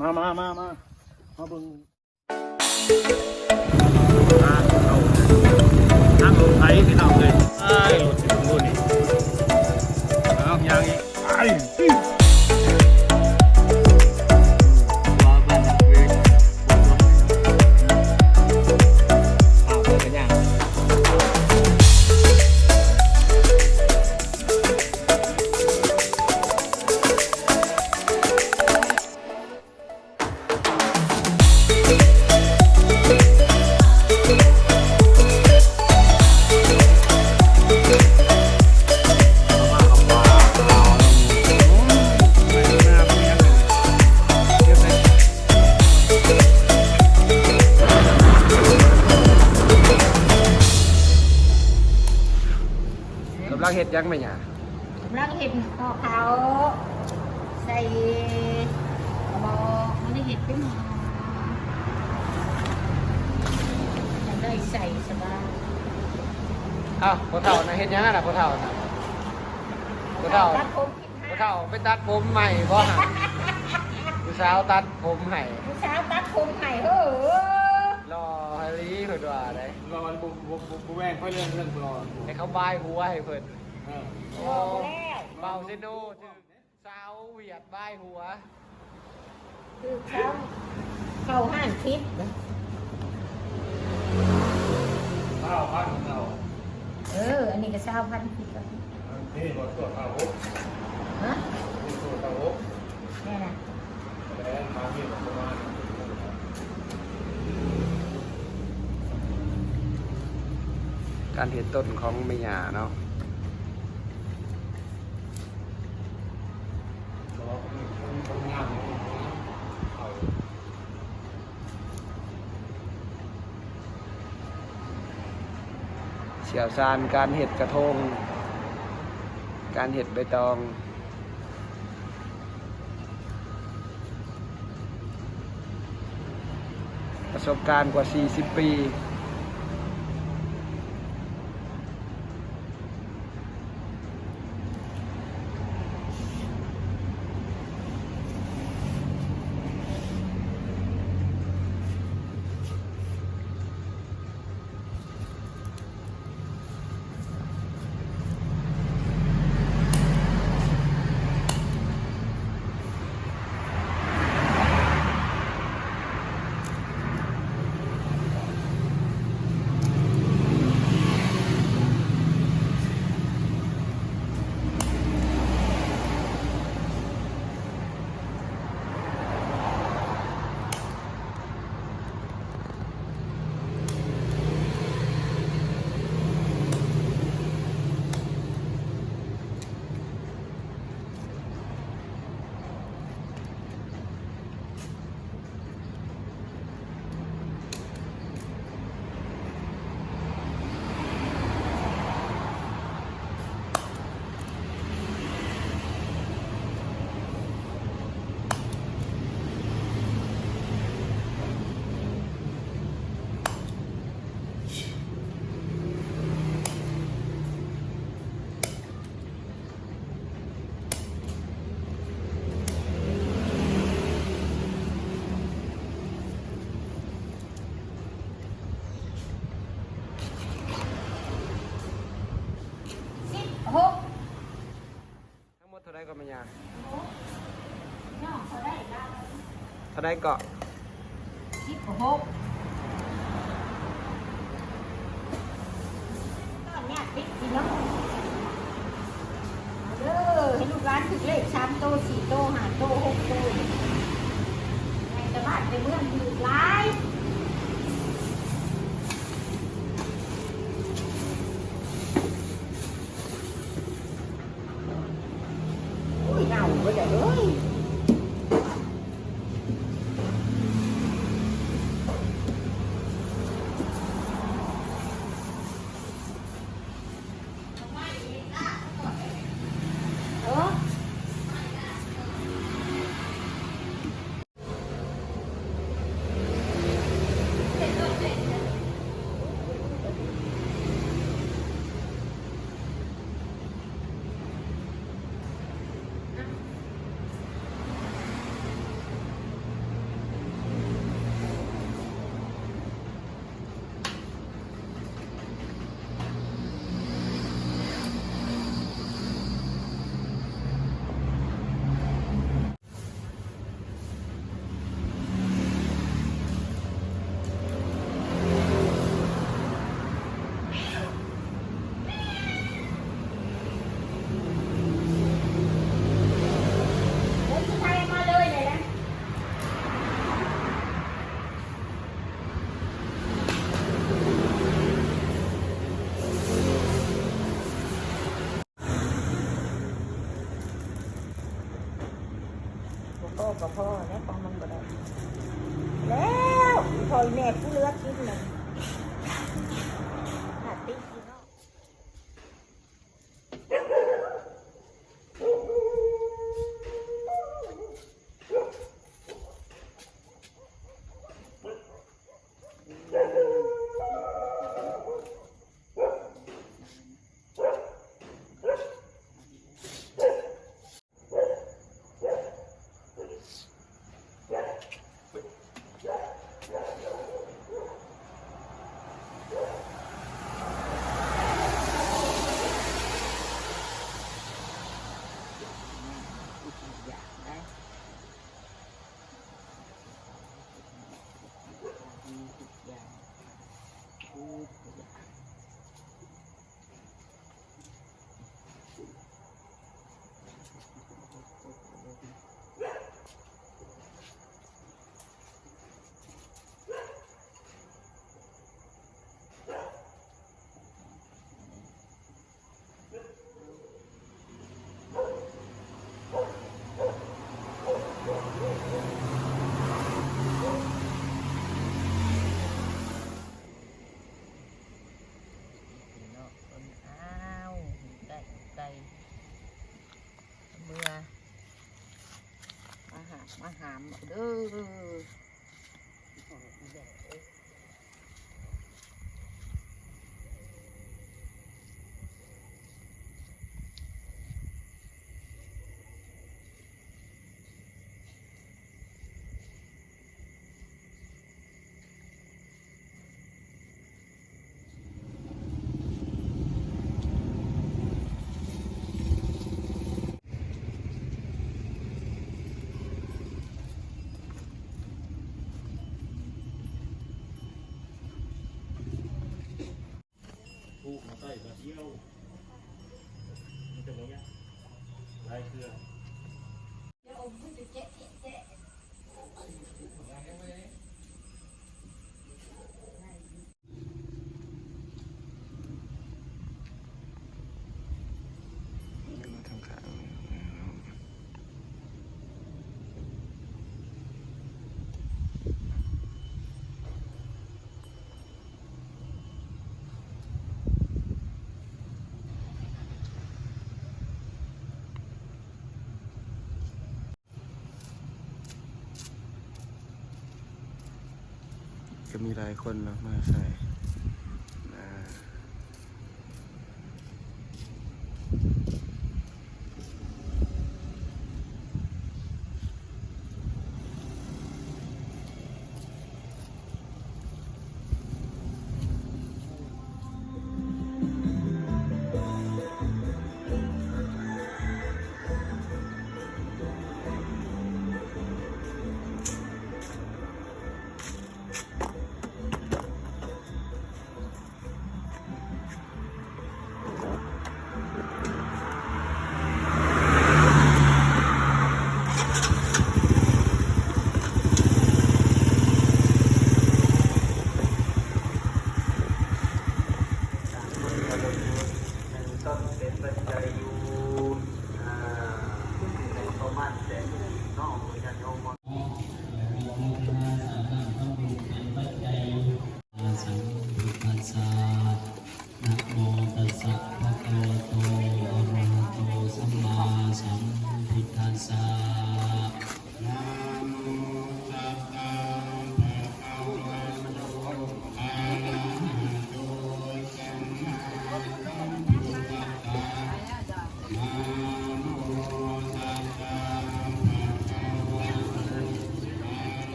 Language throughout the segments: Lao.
ມາ ມາ ມາ ມາ ມາເບິ່ງ ທາງລົດໄຖພີ່ນ້ອງເອີຍ ອ້າຍ ລົດຊິເບິ່ງດູນີ້ ເອົາ ຍ່າງອີກ ໄປ ກຳລັງເຮັດຫຍັງແມ່ຍ່າ? ກຳລັງເຮັດຫໍ່ເຂົ້າ ໃສ່ກະບອກ ບໍ່ໄດ້ເຮັດເປັນຫໍ່ ຢາກໄດ້ໃສ່ສະບາຍ. ອ້າວ ພໍ່ເຖົ້ານະ ເຮັດຫຍັງຫັ້ນນະ ພໍ່ເຖົ້ານະ? ພໍ່ເຖົ້າ ຕັດຜົມ ຜູ້ເຖົ້າໄປຕັດຜົມໃໝ່ບໍ່ຫັ້ນ? ຜູ້ສາວຕັດຜົມໃຫ້ ຜູ້ສາວຕັດຜົມໃຫ້ ເອີ ຫຼໍ່ອີ່ຫຼີເພິ່ນວ່າໄດ໋ ຫຼໍ່ບໍ່ ບໍ່ ບໍ່ ບໍ່ແວ່ງໄຟແດງ ເລື່ອງຫຼໍ່ ໃຫ້ເຂົາບາຍຫົວໃຫ້ເພິ່ນ ເອີ ໂອ້ ເບົາເຊໂນ ຖືກສາວຫວຽດບາຍຫົວ. ຄືເຂົາເຂົ້າຮ້ານຜິດນະ ຊາວພັນເອົາ ເອີ ອັນນີ້ກໍຊາວພັນຄືກັນ ເດ້ບໍ່ຕົວເທົ່າຫົກ ຮະ ຕົວເທົ່າຫົກ ແມ່ນນະ ແລ້ວມາມີປະມານ ການເຮັດຕົ້ນຂອງແມ່ຍ່າເນາະ. ຊ່ຽວຊານການເຮັດກະທົງ ການເຮັດໃບຕອງ. ປະສົບການກວ່າສີ່ສິບປີ. ສິບຫົກ. ທັງໝົດເທົ່າໃດກໍແມ່ຍ່າ? ເທົ່າໃດເກາະ? ສິບຫົກ. ຕອນຍາດຕິດພີ່ນ້ອງ ເດີ ໃຫ້ລູກຫຼານຖືກເລກສາມໂຕ ສີ່ໂຕ ຫ້າໂຕ ຫົກໂຕ ໃຫ້ຕະບາດໄປເມືອງຖືກຫຼາຍ. ໂອ້ຍ ເນົ່າເບິດແລ້ວເອີຍ. ເອີ. ກໍພໍແລ້ວ ຂອງມັນບໍ່ໄດ້ແລ້ວ ພໍ່ແມ່ຜູ້ເລືອກກິນນະ ຫາຕິກຢູ່ເນາະ. ເນາະ ເພິ່ນ ອ້າວ ໄກ່ ໄກ່ ເມືອ ມາຫາ ມາຫາມເດີ. ກໍມີຫຼາຍຄົນເນາະ ມາໃສ່ ອ່າ.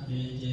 ເດເຈ